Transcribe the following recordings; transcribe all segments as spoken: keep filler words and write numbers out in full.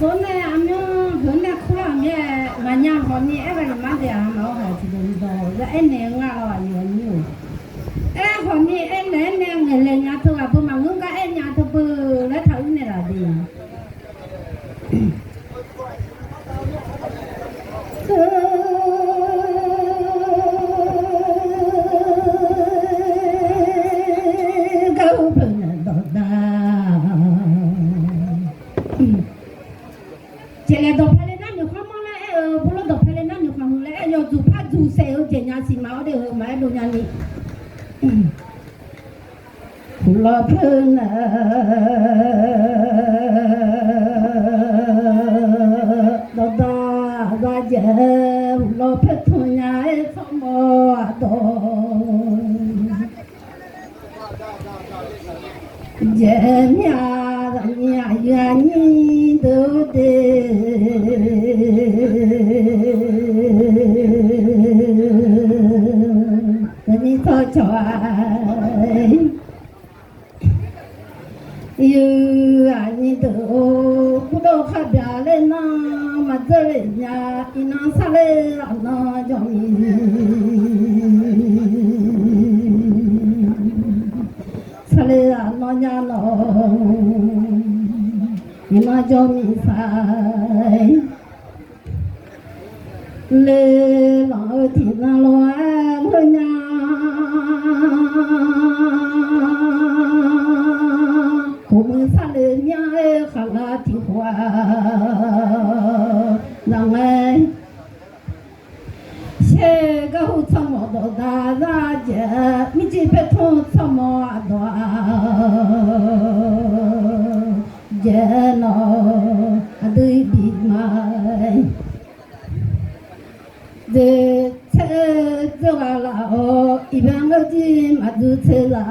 Tov nae aqmyan heu nae kurlar-euq mir-aer, nganyaf hawqni aer-eu ghaq ni mar daef-a, maqawr haq tiqdawq ni dawq-awq, yaaer naeq-eu nga law aqyuif aqnyir-or. Aer hawqni aernaeq-aer nae ngaeqlaeq nya teu ghaq beu maqngeur gar aer nya teu beu laer taq-eu naeqlaf de. Garhu peuq nae dawqda. Jeqlaeq dawqpae le nar noeqkhanr manr laer aer-eu, bawrlawr dawqpae le nar noeqkhanr heu laer aer, yawduq par duq saef-eu jeq nya siq ma-awr de heu maqaer dov nyani. Huqlawr peuq nae dawqda, aqzaf jaeq-aer huqlawr peuq tanq nya-aer tsawrmawr aqdawq. Jaeq mir-a, zaqnyiq aqyuif aqnyir deuq de. Zaqnyiq tawrcawq-a, yuf aqnyir deuq-or, kurdov kharbyaq ler nar maqdzeur le nya. Iqnan sarler aqnan jawrmiq, sarler aqnan nya nawq, iqnan jawrmiq sar. Le lanq-eu tiqnan lof-aer ngeur nya. Khof muiq sarle myanr-aer khaqlaq tiq khof-a. Zaqngae shaer garhu tsawrmawq dawqda zar jaeq, mirjir paertanr tsawrmawq aqdawq-a. Jaeq nawq aqdui bif ma. Dzaeq tser dzeur ghaq laf-awr, iqbax ngeur jir maqdui tser zaq.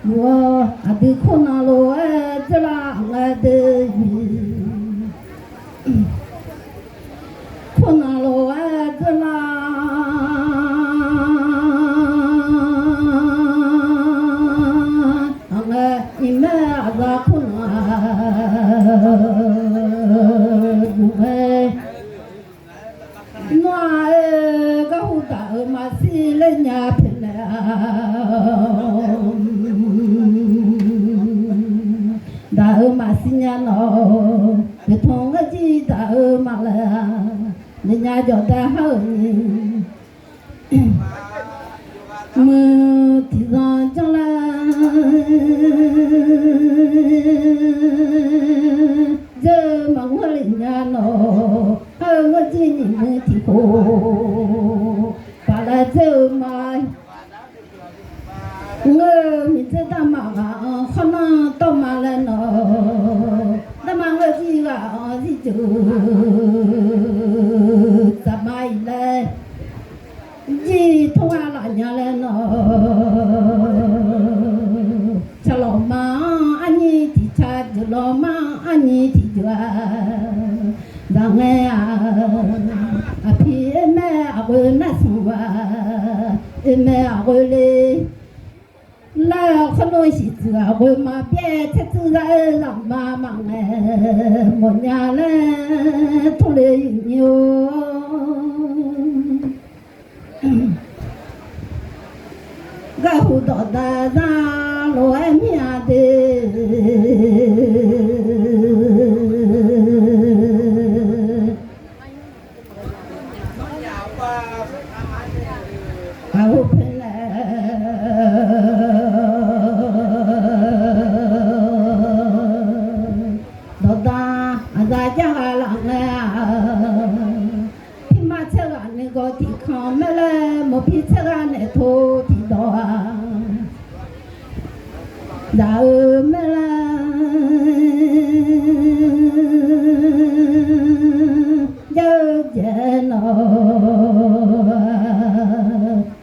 Yuf-awr aqdui khoernan lof-aer dzeurlar ngae de. Khoernan lof-aer dzeurlar ngae, iqmaer aqzaf khoernan-a. Nawr-aq aer-eu garhu daq-euq maqshir ler nya peuq nae-a. Daq-euq maqshir nya nawq, peuq tanq ngeurjir daq-euq maqlaeq-a. Naeq nya jawqdae har-euq ni, muiq tiqzanq janrlar dzeur-eu maqngeur le nya nawq, har-eu ngeurjir nyiq muiq tiqkhof paq laer dzeur-eu ma. Ngeur-eu miqdzer darma ghaq-anr khawrnar tawr ma laer nawq, darma ngeurjir ghaq-anr zirjeuq dzaqma-iq laer, jir tawr gha laf nya laer nawq, caqlawq ma-anr arnyir tiq ca, jeuqlawq ma-anr arnyir tiq jeuq-a. Zaqngae-aq, aqpiq oermaer aqghoe nar smq-a, oermaer aqghoe le. Lar-eu khawrnov shiqtsuif aqghoe ma byaer tser tsuir zar-aer zaqma maqngaeq mawfnya laer tawrle yuf ni-or. Garhu dawqdaq zar lof-aer mir-a de. Aqhu paenae dawqda aqzaf jar ghaq laf ngae-a. Pirma tser ghaq nuigawq tiqkanq maer laer, mawqpir tser ghaq naeq to tiqdawq-a. Zaq-eu maer laer jar-eu jaeq nawq,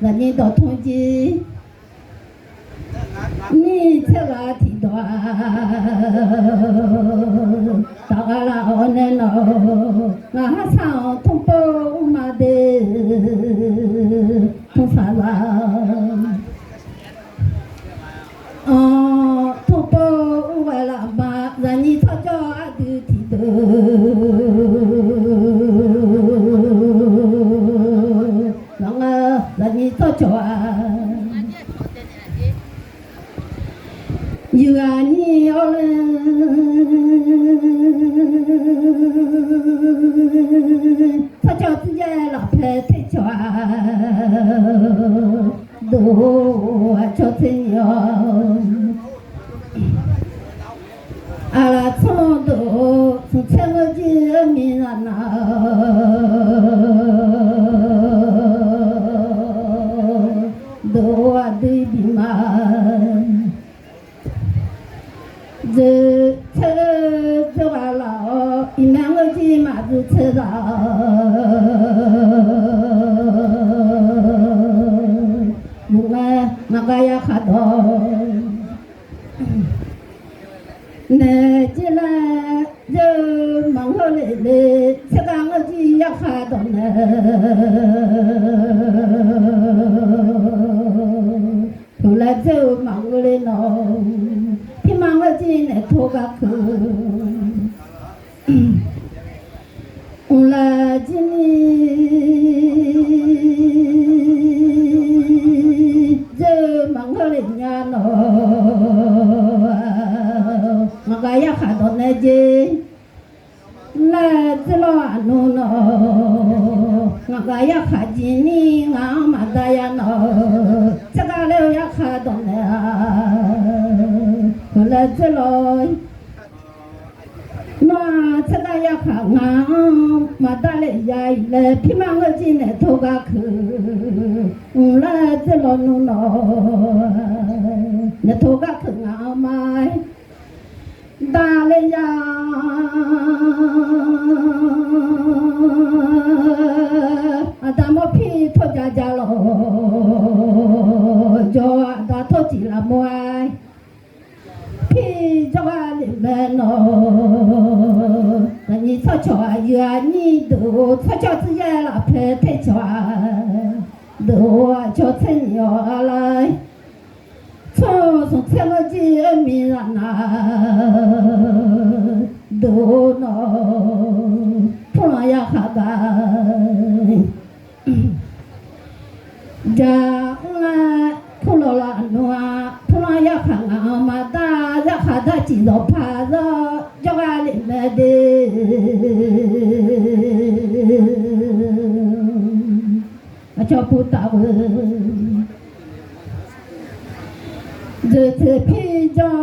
zaqnyiq dawqtmr jir. Nyiq tser ghaq tiqdawq-a. Taf ghaq laf-awr nae nawq, ngaq harsar-anr tmr pov mr ma de, tmr saqlaq. Yawqghaq nyir-awr laer, tsawrcawv tsuif yaer lafpae tercawq-a, dov-eu aqcawq tser nyiq-awr, aqlaf tsanr dov-eu smqtser ngeurjir-eu miqzaq nar-eu, dov-eu aqdui bif ma. Dzoeqtser dzoeqghaq laf-awr, iqmae ngeurjir maqdzoeqtser za-eu, maqngae maqghae yarkhaq dawq. Naeq jir laer dzoer maqngeur le le, tsergar ngeurjir yarkhaq dawq nae, heuq laer dzoer-eu maqngeur le nawq, pirma ngeurjir naeq tov gar keuq. Mqlaeq jir ni dzoer maqngeur le nya nawq, ngaqghaq yarkhaq dawq nae jeq laer dzoer lawr aqnmr nawq, ngaqghaq yarkhaq jeq ni ngaq-anr maqda ya nawq, tsergar laer-eu yarkhaq dawq nae-a, heuq laer dzoer lawr. Nawr-aq tsergar yarkhaq ngaq-anr maqda le ya-iq laer, pirma ngeurjir naeq tov gar keuq. Mqlaeq dzoer lawnmr nawq, naeq tov gar keuq ngaq-anr ma-aer da le ya. Aqda mawr pir tawr ja ja lawq, jawr aqda tawr tiq laf mawr-aer, pir jawrgar le mae nawq. Aqnyir tsawrcawq aqyuif aqnyir deuq-or, tsawrcawq tsuif yaer lafpae tercawq-a, deuq-or aqcawq tser nyiq-awr arlar-aer, tsanr-eu smqtser ngeurjir-eu miqzaq nar-eu, deuq-or nawq, purlanq yarkhaq gaq. Jaq mr-aer kurlawq laf nmr-a, purlanq yarkhaq ngaq-anr maqdar, yarkhaq darcif zawqpaq zawr jawrgar le mae de. Aqcawq puq taf-eu dzoeqtseq pir janr,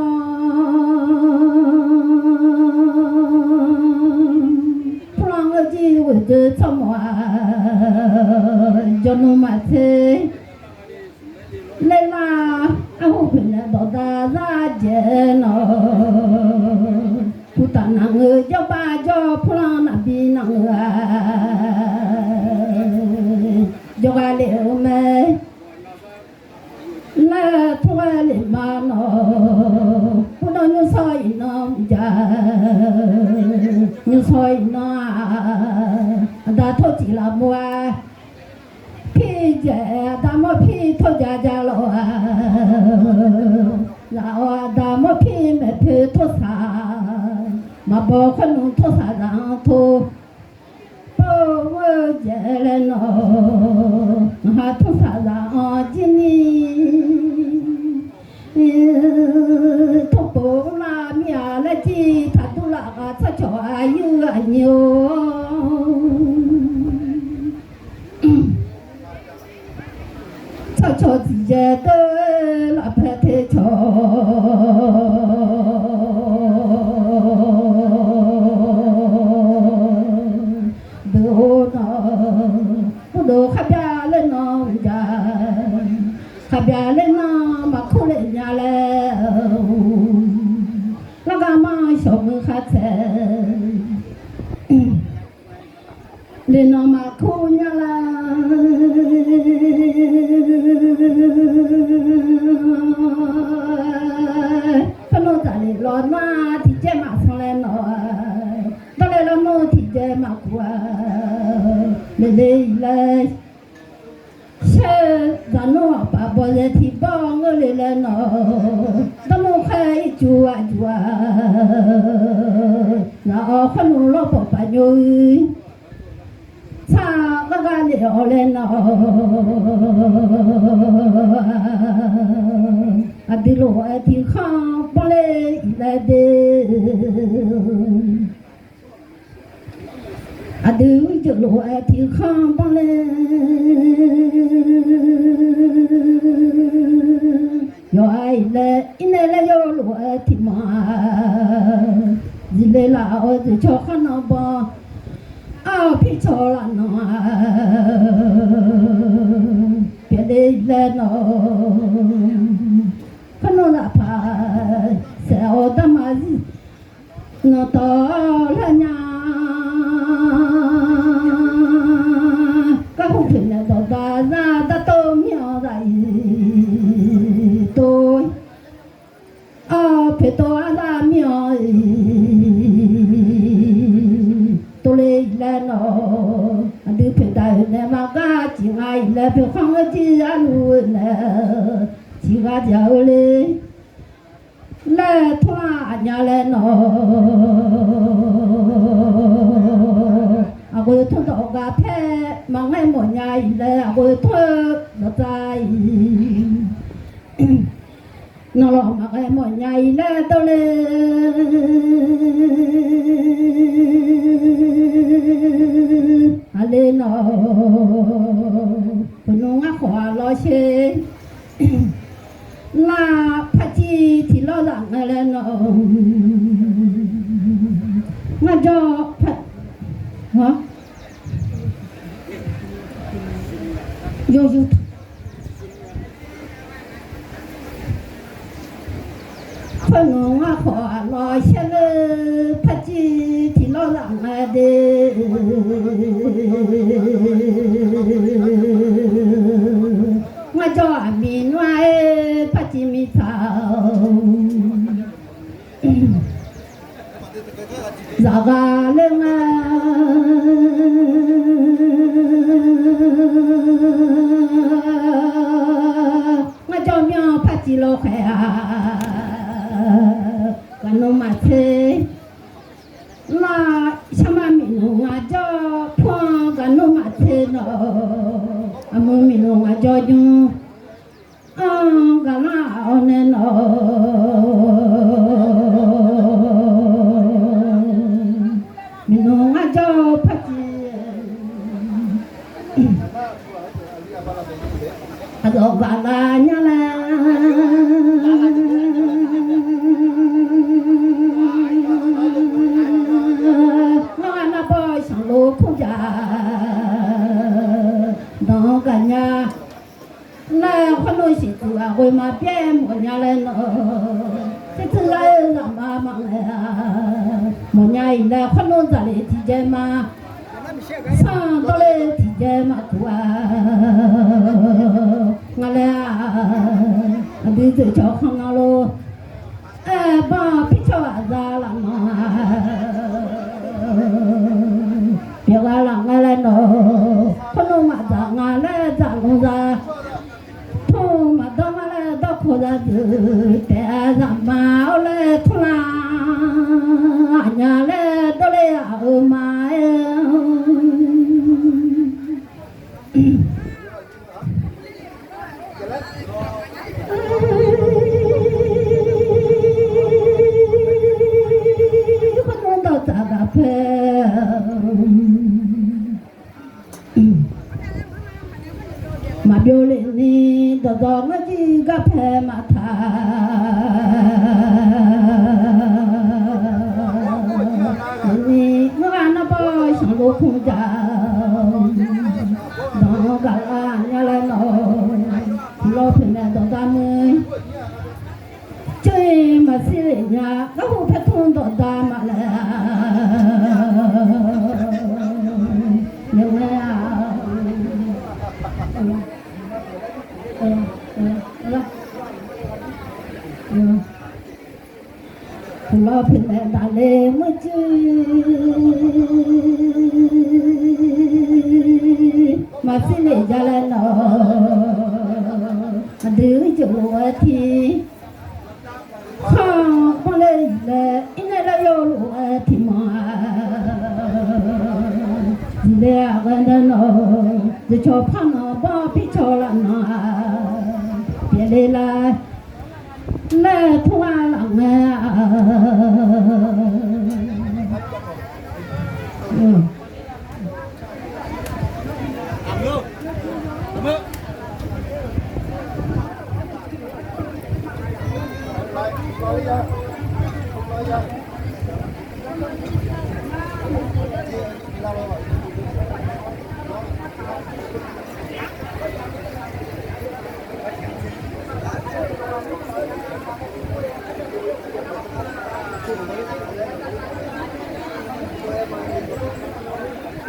purlanq ngeurjir ghoeqdzoe tsawrmawf-aq, jawqnmr maqtser ler lar, arhu poeqnaeq dawqda zar jaeq nawq. Puq taf naq ngeur jawrbar jawr, purlanq naqbi naq ngeur-a, jawrgar le-eu mae. Nar-eu tawr ghae le ma nawq, uvlanr nymrshawr iqnan ja, nymrshawr iqnan-aq, aqda tawr tiq laf mawr-a, pir jaeq aqda mawr pir tawr ja ja lawq-a, laf-awr aqda mawr pir maeqpoeq tawr saq, maqbaw khoer nmr tawr saq zaq-anr tor. Pov-eu ghoer-eu jaeq laer nawq, ngaq-ha tmr saqzaq-anr jir ni, tmr pov mrlav mir-a laer jir taqdur laf ghaq tsawrcawq aqyuif aqnyir-or. Tsawrcawq tiqjaeq deur lafpae tercawq deuq-or nawq, mrdov kharbya ler nan ja, kharbya ler nan maqkur le nya laer, largar mar shawq meuq khar tae le nan maqkur nya lar. Khoernan taqle lawq nar tiqjaer maqsanq laer nawq, dawrlae lawrmawr tiqjaer maqkuv-a, lele-iq laer shaer-eu zaqnmr aqpaf bawqyaer tiqbawr ngeur le laer nawq, dawrmur khaer ircuf aqjuq-a, ngaq-awr khoernan lawrbawq paf nymr-ir tsaq ghargar le-awq laer nawq, Aqdui lof-aer tiqkhanr banr ler iqlaer de. Aqdui jeuq lof-aer tiqkhanr banr ler. Yawqha iqlaer irnae laer yawlof-aer tiqmanq-a. Zifle laf-awr zifcawq khar nan ban. Ar-awq pircawq laf nan-a. Pyeufle laer nawq-awr khar nan lafpaq saef-awr darma zir. Nawq tawq lar nya. Garhu poeqnaeq dawqda zar dartov mir-anr zaq-iq tov. Ar poeqtov arzar mir-anr-iq tov le iqlaer nawq-awr. Aqdui poeqdaq-euq nae maqgar ciq nga iqlaer poeqkhanr-anr jir arluf-eu nae ciq ghaq dzaq-eu le. Laer tmr-aq aqnya laer nawq-awr. Aqghoe tmr dawq ghaq paer maqngaer mawfnya iqlaer aqghoe tmr-eu dawqtsa-iq. Nawq lawq maqghae mawfnya iqlaer dawr le. Aqle nawq-awr. Khoeqnmr ngar khawf-aq lawr sher. Nar parcir tiq lawr zaq ngae laer nawq-awr. Ngar jawr par, yawzeu Khoernmr ngar khawf-aq lawr sher le, parcir tiq lawr zaq ngae de. Ngar jawr aqmiq nmr-a-aer parcir mirtsaq-awr. Zaqghaq ler nga. Ngar jawr myanr parcir lawr khaeq-a. Gaqnmr maqtser. Nar sharma miqnmr ngaq jawr pur-anr gaqnmr maqtser nawq. Aqmuiq miqnmr ngaq jawr jmr. Anr gaqlar aq-awr nae nawq. Miqnmr ngar jawr parcir. Aqdawq gaqlar nya laer. Ngar ngar narbawr sanqlof kmr jaq. Danq-anr gaqnya. Nar khoernmr siqduq aqghoe maqbyaer mawfnya laer nawq. Tsertser lar-eu zaqma maqngaeq-a. Mawfnya-iq laer khoernmr dzaqle tiqjae ma. Sanr dawrle tiqjae maqtuq-a. Nga laer-a. Aqdui dzoeqcawq khanqnan lor. Aer, banq pircawq aqza lafma. Pyeufgha laf nga laer nawq. Khoernmr maqdzaq nga laer dzaq lmq za. Tmr maqdawr nga laer dawrkawq za deuq taef-a zaqma-awr laer tmr la. Aqnya laer dawrle aq-eu ma-aer. Khoernmr dawqtsaf gaq paer. Maqbyov le ni dawqdawq ngar jir gar paer maqtaq. Ni ngar narbawr sanqlof kmr jaq. Danq-anr gaqlar nya laer nawq. Tiqlawr toeqnaeq dawqdar muir. Coer-iq maqshir le nya, garhu paertmr dawqdar maqlaer-a. Yawqngae-a. Tiqlawr toeqnaeq daqle muir coer-iq maqshir le ja laer nawq. Aqdui ircuf lof-aer tiq khanr banr ler-iq laer, irnae laer yawlof-aer tiq manq-a. Ziqle-aq ghae nae nawq, dzoeqcawq par nanq banr pircawq laf nanq-a. Pyeufle lar Laer pur-a laf ngae-a.